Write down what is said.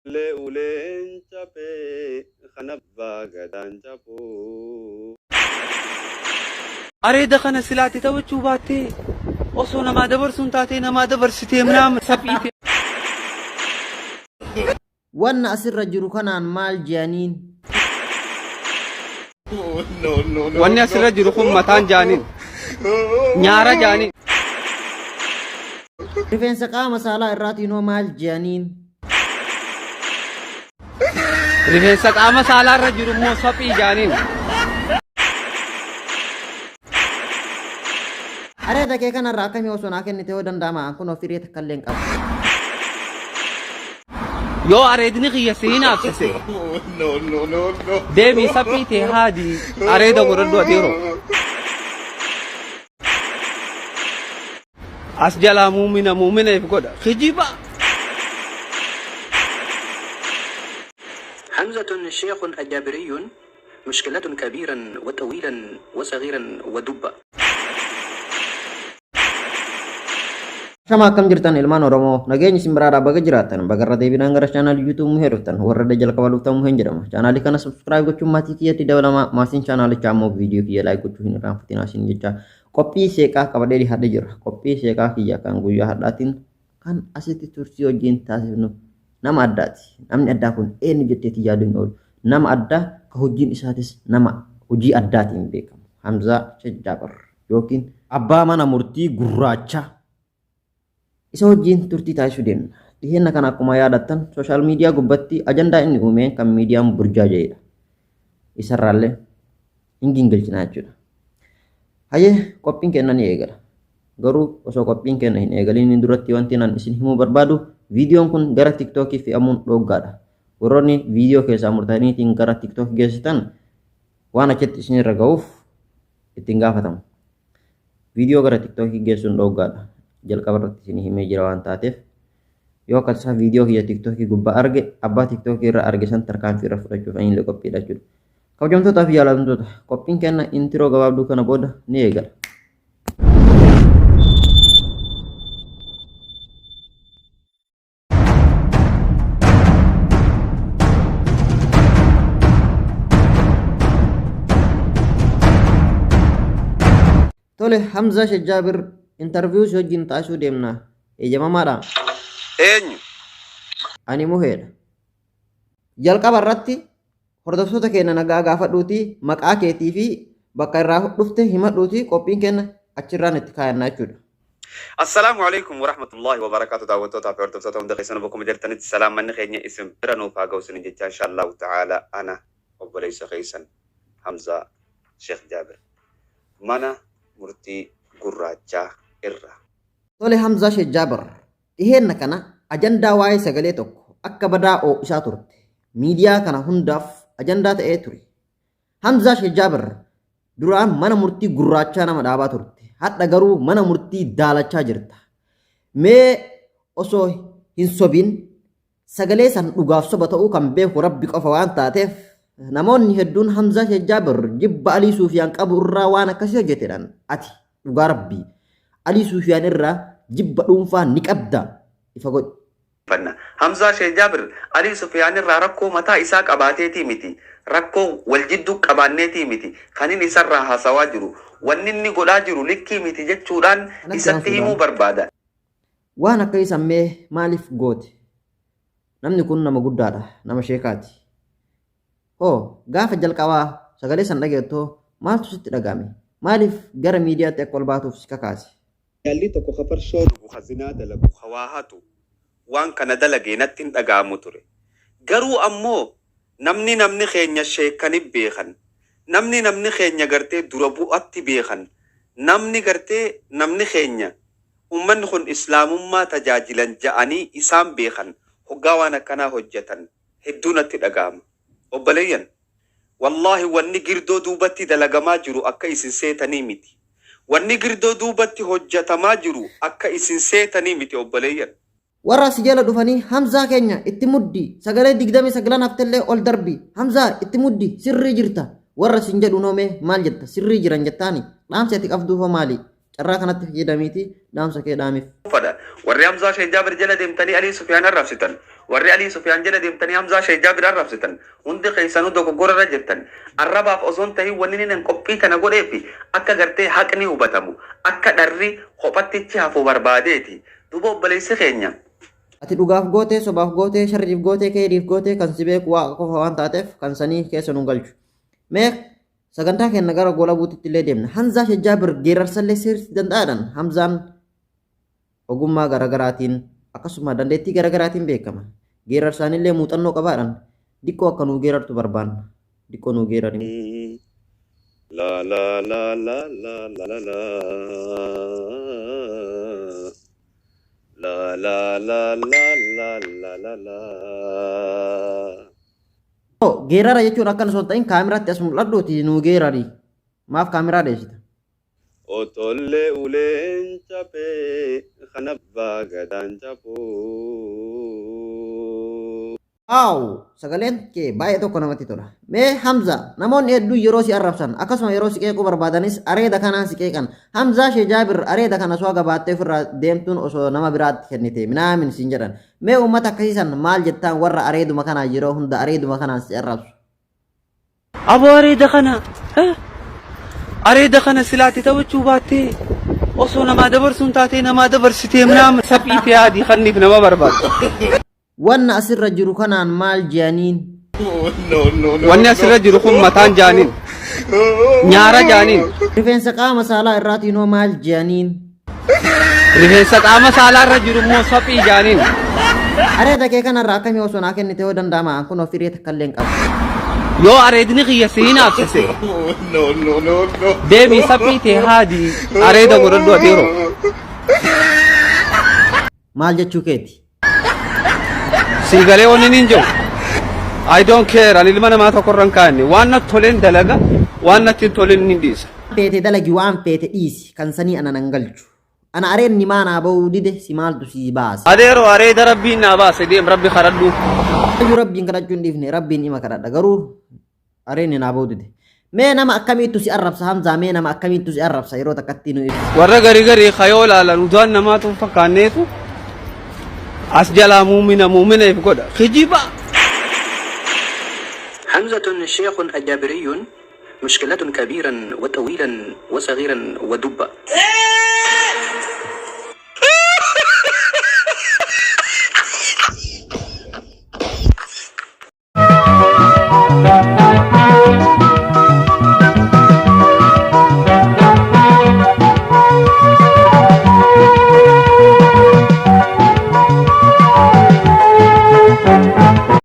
Ulee uleen cabee kan abbaa gadaan cabuu. Areeda kana silaati taphachuu baattee osoo namaa dabarsuun taatee namaa dabarsitee minaamin saphiite. Wanna asirra jiru kanaan maal je'aniin? Wanni asirra jiru kun mataan jaaniin. Nyaara jaaniin. Rifeensa qaama saalaa irraatiin hoo maal je'aniin? Rifeensa qaama saalaa irra jiru immoo saphii jaaniin. Areeda kee kanarraa akkamii osoo naa kennite hoo danda'ama? An kunoo firii takka illee hin qabu. Yoo areedni kiyya si hinaafsise. Deemii saphii tee haadi areeda godhadhu ati yeroo. As jalaa muumina muumina if godha. Kijiba. حمزة شيخ أجابري مشكلة كبيرا وطويلا وصغيرا ودبا. Shama akkam jirtan ilmaan Oromoo nageenyi isin biraadhaa baga jiraattan bagarra deebinaan gara chaanaalii YouTube muhee dhuftan warra jalqaba dhuftan muheen jedhama. Chaanaalii kana subscribe gochuun maatii kiyyatti dabalamaa maatiin chaanaalichaa ammoo viidiyoo kiyya like gochuu hin irraanfatinaa isin jecha qophii seeqaa qabadhee dhiyaadhee jira. Qophii seeqaa kiyya kan guyyaa har'aatiin kan asitti turtii wajjin taasifnu nama addaati. Namni addaa kun eenyu jetteetii yaaduu hin oolu. Nama addaa ka hojiin isaatis nama hojii addaatiin beekamu. Hamzaa Sheek Jaabar yookiin abbaa mana murtii gurraachaa. Isa wajjin turtii taasisuu deemna. Dhiheenna kana akkuma yaadattan sooshaal miidiyaa gubbatti ajandaa inni uumeen kan miidiyaan burjaaja'edha. Isarraallee hin gingilchinaa jechuudha. Hayyee qophiin keenya ni eegala. Garuu osoo qophiin keenya hin eegaliin duratti wanti nan isin himuu barbaadu viidiyoon kun gara tiktookii fe'amuun dhooggaadha. Warroonni viidiyoo keessaa murtaniitiin gara tiktookii geessitan waan achitti isinirra ga'uuf ittiin gaafatamu. Viidiyoo gara tiktookii geessuun dhooggaadha. Jalqaba irratti isin himee jira waan taateef yoo akka tasaa viidiyoo kiyya tiktookii gubbaa arge abbaa tiktookii irra arge san tarkaanfii irra fudhachuuf anillee qophiidha jechuudha. Kabajamtootaa fi jaallatamtoota qophiin keenya intiroo gabaabduu kana booda ni eegala. Tole Hamzaa Sheekh Jaabir interview si wajjin taasisuu deemna. Eeyyamamaadha. Eenyu? Ani muheedha. Jalqaba irratti hordoftoota keenya nagaa gaafadhuutii maqaa keetii fi bakka irraa dhufte himadhuutii qophiin keenya achirraan itti kaayannaa jechuudha. Assalaamu alaikum warahmatullahi wabarakaatu daawwattootaa fi hordoftoota hunda keessanuu bakkuma jirtanitti salaamanni keenya isin bira nuuf haa ga'u isinin jechaa inshaallahu ta'ala ana obboleessa keessan Hamzaa Sheekh Jaabir mana murtii gurraachaa irraa. Tole Hamzaa Sheekh Jaabir dhiheenna kana ajandaa waa'ee sagalee tokko akka badaa oo'isaa turte. Miidiyaa kana hundaaf ajandaa ta'ee ture. Hamzaa Sheekh Jaabir duraan mana murtii gurraachaa nama dhaabaa turte. Hadha garuu mana murtii daalachaa jirta. Mee osoo hin sobin sagalee san dhugaaf soba ta'uu kan beeku Rabbi qofa waan taateef namoonni hedduun Hamzaa Sheekh Jaabir jibba Alii Suufiyaan qabu irraa waan akkasii hojjetedhaan ati dhugaa Rabbii Alii Suufiyaan irraa jibba dhuunfaa ni qabda ifa godhi. Fanna. Hamzaa Sheikh Jaabir Alii Sufiyaan irraa rakkoo mataa isaa qabaateetii miti. Rakkoo wal jidduu qabaanneetii miti. Kanin isarraa haasawaa jiru. Wanni inni godhaa jiru likkii miti jechuudhaan Kanatti isatti himuu aansuudhaan barbaada. waan akkasii san mee maaliif goote? Namni kun nama guddaadha, nama sheekaati. Hoo gaafa jalqabaa sagalee san dhageettu hoo maaltu sitti dhaga'ame? Maaliif gara miidiyaatti akka ol baatuuf si kakaase? Jaalli tokko ka farshoo dhugu, ka zinaa dalagu, ka waa hatu waan kana dalage natti hin dhaga'amu ture. Garuu ammoo namni namni keenya sheekkani beekan, namni namni keenya gartee dura bu'atti beekan, namni gartee namni keenya ummanni kun islaamummaa tajaajilan ja'anii isaan beekan hoggaa waan akkanaa hojjatan hedduu natti dhaga'ama. Obboleeyyan, wallaahi wanni girdoo duubatti dalagamaa jiru akka isin seetanii miti. Wanni girdoo duubatti hojjatamaa jiru akka isin seetanii miti obboleeyyan. Warra si jala dhufanii Hamzaa keenya itti muddi sagalee 29 haftellee ol darbi Hamzaa itti muddi sirrii jirta warra sin jedhuun hoo mee maal jetta sirrii jiran jettaani dhaamsi ati qabduuf hoo maali? Carraa kanatti fayyadamiitii dhaamsa kee dhaamiif. Fadha. Warri Hamzaa Sheekh Jaabir jala deemtanii Alii Sufyaan arrabsitan. Warri Alii Sufyaan jala deemtanii Hamzaa Sheekh Jaabir arrabsitan. Hundi keessanuu dogoggora irra jirtan. Arrabaaf osoo hin tahin wanni inni qophii tana godheefi akka gartee haqni hubatamu, akka dharri kophattichi hafu barbaadeeti. Duuba obboleessi keenya. Ati dhugaaf gootee, sobaaf gootee, sharriif gootee, keeyriif gootee kan si beeku Waaqa qofa waan taateef kan sanii keessa nun galchu. Mee sagantaa keenna gara goolabuutitti illee deemna. Hamzaa Sheekh Jaabir geerarsallee sirriitti danda'aadhaan Hamzaan ogummaa garaagaraatiin akkasuma dandeettii garaagaraatiin beekama. Geerarsaanillee muuxannoo qabaadhaan diqqoo akka nuu geerartu barbaanna. Diqqoo nuu geerari. La la la la la la la la. La la la la la la la la. Geerara jechuun akkana osoo hin ta'in kaameraatti as mul'adhuuti nuu geerari. Maaf kaameraa dheessita? Otollee uleen cabee kan abbaa gadaan cabuu. Waaw! Sagaleen kee baay'ee tokko namatti tola. Mee Hamza, namoonni hedduun yeroo si arrabsan akkasuma yeroo si qeequu barbaadanis areeda kanaan si qeeqan. Hamzaa Shee Jaabir areeda kana osoo gabaattee ofirraa deemtuun osoo nama biraatti kennite minaamin siin jedhan. Mee uummata akkasii san maal jettaan warra areeduma kanaan yeroo hunda areeduma kanaan si arrabsu? Aboo areeda kana areeda kana silaatti taphachuu baattee osoo namaa dabarsuun taatee namaa dabarsitee minaamin saphii ta'e adii kanniif nama barbaadu. Wanna asirra jiru kanaan maal je'aniin? Wanni asirra jiru kun mataan jaaniin. Nyaara jaaniin. Rifeensa qaama saalaa irraatiin hoo maal je'aniin? Rifeensa qaama saalaa irra jiru immoo saphii jaaniin. Areeda kee kanarraa akkamii osoo naa kennite hoo danda'ama? An kunoo firii takka illee hin qabu. Yoo areedni kiyya si hinaafsise. Deemii saphii tee haadii areeda godhadhu adeeroo. Maal jechuu keeti? Sii galee wanni niin jiru. I don't care, ani ilma namaa tokko irra hin kaa'anne. Waan natti toleen dalaga, waan natti hin toleen ni dhiisa. Feete dalagi, waan feete dhiisi, kan sanii ana nan galchu. Ana areenni maa naa ba'uu dide, si maaltu sii baase? Adeeroo, areeda rabbiin naa baase, deem rabbi kadhadhu. Ayyuu rabbiin kadhachuu hin dhiifne, rabbiin ima kadhadha, garuu areenni naa ba'uu dide. Mee nama akkamiittu si arrabsa Hamzaa, mee nama akkamiittu si arrabsa yeroo takkatti nu ibsi. Warra garii garii kayoo laalan udaan namaatu hin fakkaanneetu as jalaa muumina muumina if godha. Kijiba! حمزة شيخ أجابري مشكلة كبيرا وطويلا وصغيرا ودبا.